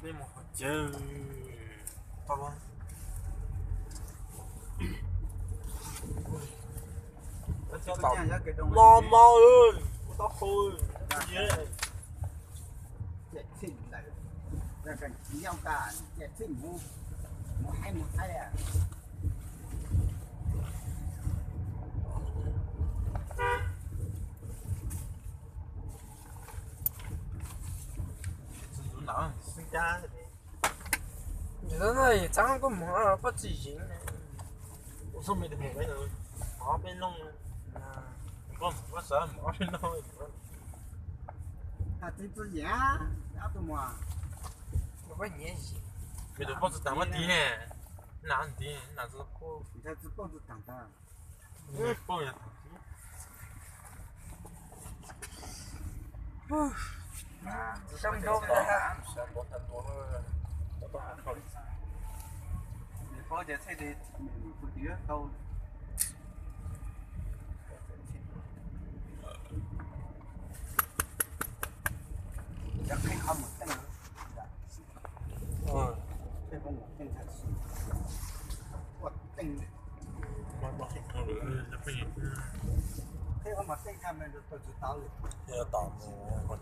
Nej mus qhov chaw tau los. Mo mo, kuv tau qhau. Txheeb koj mus pob txwm yees, ob peb noog, koj mus koj sawv mus ob peb noog. Txiv txwv yees, ob tug mus, me tus pob txwv taag muab tiv ne, nam tiv nam txwv kuj, txwv pob txwv taag tag. Tom mus qhov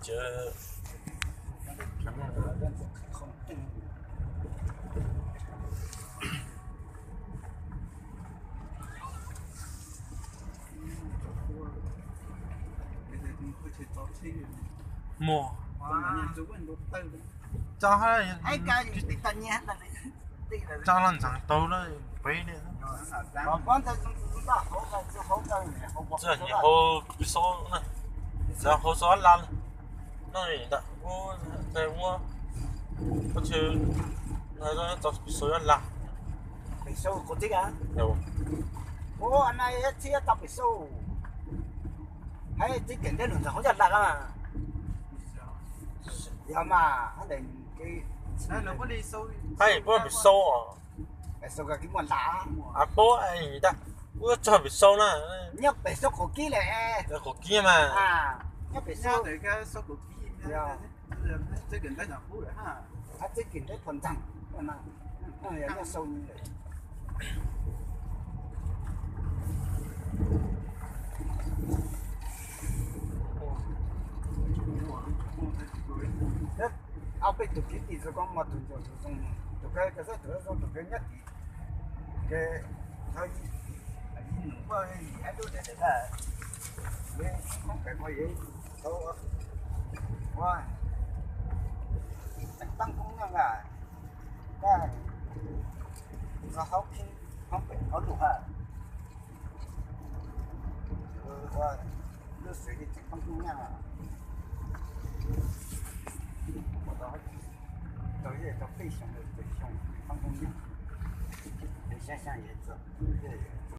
chaw. Muaj, tso, tso los ntxeev tau na, peb li. Txawm nyiam hau pis xauj na, txawm hau xauj la no ntag, ua, ua pob txwv, txawm pis xauj la. Pis xauj qhov txib a? Ua, na txib tau pis xauj. Hais txib kev ntawd lug ntawm hauv yaj laj na. Yog mas, hais puab pis xauj os. Pis xauj koj kib muaj laj. A puab, ua txog pis xauj na. Nyob pem xauj qhov kib lawm. Qhov kib mas. Nyob pem xauj. Hais txib kev ntawd phom ntxeeg. Nyob xauj. Ob peb tug kwv tij txog koj muaj tus ntsuag tus zoo, tus kawg koj saib tus zoo tus kawg nyob tim, ke thov ib nus kuj yim ob lub daim daim, yog khoob pem ko yog tau ua tseem pab koob nyob a, koj txog hauv khoob pem hauv lug ha. Ua lub xwm li tseem pab koob nyob, tau yog tau peb xyoos lawm, peb xyoos pab koob nyob, es xya xya yog txog yog